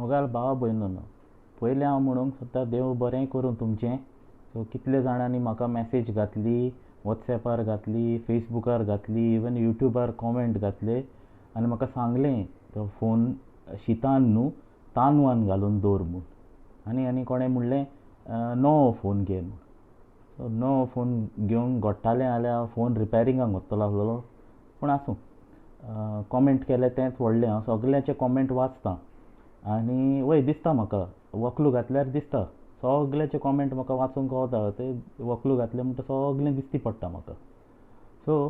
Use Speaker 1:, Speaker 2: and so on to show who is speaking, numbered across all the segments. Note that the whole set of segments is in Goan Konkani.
Speaker 1: मोगाळ भाव भयणीनो, पयलें हांव म्हणूंक सोदता देव बरें करूं तुमचें. सो कितले जाणांनी म्हाका मॅसेज घातली, वॉट्सॅपार घातली, फेसबुकार घातली, इवन युट्यूबार कॉमेंट घातले आनी म्हाका सांगलें तो फोन शितान न्हू तांदवान घालून दवर म्हूण. आनी आनी कोणें म्हणलें नवो फोन घे म्हूण. सो नवो फोन घेवंक घोडटालें जाल्यार हांव फोन रिपेरिंगाक व्हरतलो आसलेलो. पूण आसूं, कॉमेंट केलें तेंच व्हडलें. हांव सगल्यांचे कॉमेंट वाचतां आनी वय दिसता म्हाका वक्लू घातल्यार दिसता. सगल्यांचे कॉमेंट म्हाका वाचूंक कळटा. ते वक्लू घातले म्हणटकीर सगलें दिश्टी पडटा म्हाका. सो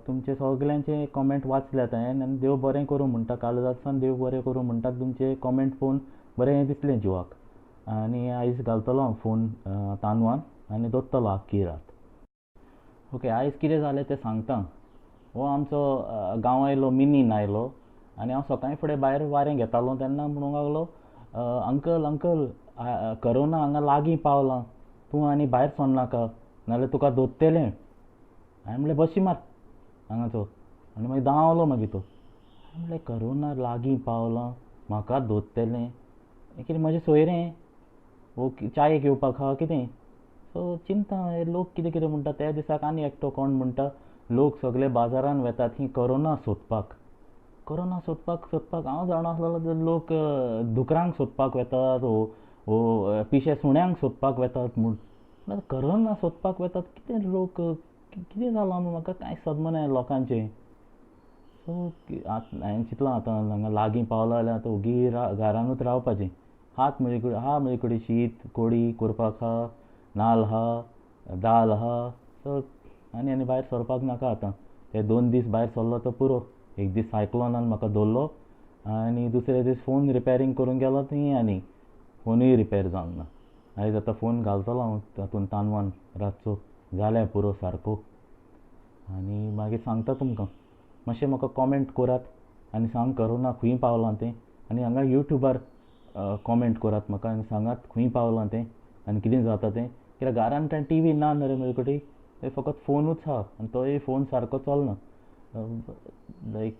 Speaker 1: तुमचे सगल्यांचे कॉमेंट वाचल्यात हांवें आनी देव बरें करूं म्हणटा, काळजांतल्यान देव बरें करूं म्हणटा. तुमचे कॉमेंट पळोवन बरें दिसलें जिवाक. आनी आयज घालतलो हांव फोन तांदवान आनी दवरतलो आख्खी रात. ओके, आयज कितें जालें तें सांगता. हो आमचो गांवांतलो मिनीन आयलो आनी हांव सकाळीं फुडें भायर वारें घेतालो तेन्ना म्हणूंक लागलो, अंकल अंकल, करोना हांगा लागीं पावलां, तूं आनी भायर सरनाका नाजाल्यार तुका धरतले. हांवें म्हणलें बशी मार हांगाचो. आनी मागीर धांवलो मागीर तो. हांवें म्हणलें करोना लागीं पावलां, म्हाका धरतले, कितें म्हजें सोयरें वो चायेक येवपाक आहा कितें. सो चिंता हे लोक कितें कितें म्हणटा. त्या दिसाक आनी एकटो कोण म्हणटा, लोक सगले बाजारान वेतात ही करोना सोदपाक. करोना सोदपाक सोदपाक हांव जाणा आसलेलो लोक दुकरांक सोदपाक वेतात वो पिशे सुण्यांक सोदपाक वेतात म्हूण. करोना सोदपाक वेतात कितें लोक, कितें जालां म्हाका कांय समजना लोकांचें. सो हांवें चिंतलां आतां हांगा लागीं पावला जाल्यार आतां ओगी घरानूच रावपाचें. हात म्हजे कडेन आहा, म्हजे कडेन शीत कोडी करपाक आहा, नाल्ल आहा, दाल आहा. सो आनी आनी भायर सरपाक नाका आतां. ते 2 दीस भायर सरलो तो पुरो. एक दीस सायक्लोनान म्हाका धरलो आनी दुसरे दीस फोन रिपेरींग करूंक गेलो थंय आनी फोनूय रिपेर जावंक ना. आयज आतां फोन घालतलो हांव तातूंत तांदवान रातचो, जाल्यार पुरो सारको. आनी मागीर सांगता तुमकां. मातशें म्हाका कॉमेंट करात आनी सांग करोना खंय पावलां तें. आनी हांगा युट्यूबार कॉमेंट करात म्हाका आनी सांगात खंय पावलां तें आनी कितें जाता तें. कित्याक घरान कांय टी व्ही ना न्हू रे म्हजे कडेन, ते फकत फोनूच आहा आनी तोय फोन सारको चलना. लायक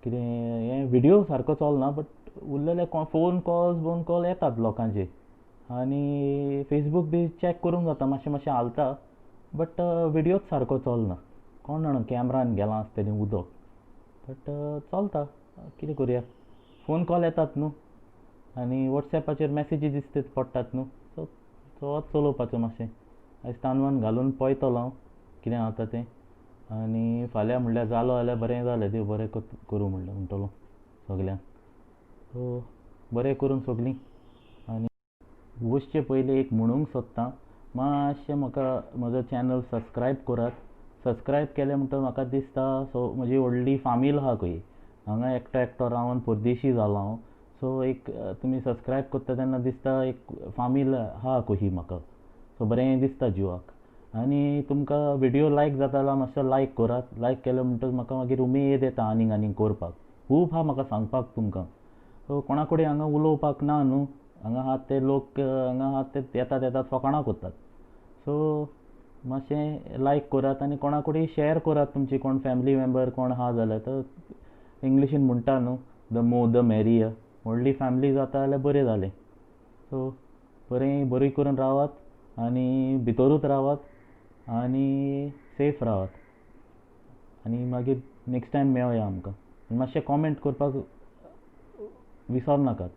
Speaker 1: कितें हें व्हिडियो सारको चलना, बट उरलेले फोन कॉल्स बोन कॉल येतात लोकांचे. आनी फेसबूक बी चॅक करूंक जाता, मातशें मातशें हालता, बट व्हिडियोच सारको चलना. कोण जाणा कॅमरान गेलां आसतलें उदक, बट चलता, कितें करुया. फोन कॉल येतात न्हू आनी वॉट्सॅपाचेर मॅसेजी दिसतात पडटात न्हू. सो तोच चलोवपाचो मातशें. आयज तांदवान घालून पळयतलो हांव कितें जाता तें. आनी फाल्यां म्हणल्यार जालो जाल्यार बरें जालें, देव बरें करूं म्हणलें म्हणटलो सगल्यांक. सो बरें करून सगलीं. आनी वचचे पयलीं एक म्हणूंक सोदता, मातशें म्हाका म्हजो चॅनल सबस्क्रायब करात. सबस्क्रायब केलें म्हणटकच म्हाका दिसता सो म्हजी व्हडली फामील आहा खंय हांगा, एकटो एकटो रावन परदेशी जालो हांव. सो एक तुमी सबस्क्रायब करता तेन्ना दिसता एक फामील आहा कशी म्हाका. सो बरें दिसता जिवाक. आनी तुमकां व्हिडियो लायक जाता जाल्यार मातसो लायक करात. लायक केलो म्हणटकच म्हाका मागीर उमेद येता आनीक आनीक करपाक. खूब आहा म्हाका सांगपाक तुमकां. सो कोणा कडेन हांगा उलोवपाक ना न्हू, हांगा आहात ते लोक हांगा आहात ते येतात येतात फकाणां करतात. सो मातशें लायक करात आनी कोणा कडेन शेअर करात, तुमची कोण फॅमिली मेंबर कोण आहा जाल्यार. तर इंग्लिशीन म्हणटा न्हू, the more the merrier. व्हडली फॅमिली जाता जाल्यार बरें जालें. सो बरें बरी करून रावात आनी भितरूच रावात आनी सेफ रावात. आनी मागीर नेक्स्ट टायम मेळया आमकां. मातशें कॉमेंट करपाक विसर नाकात.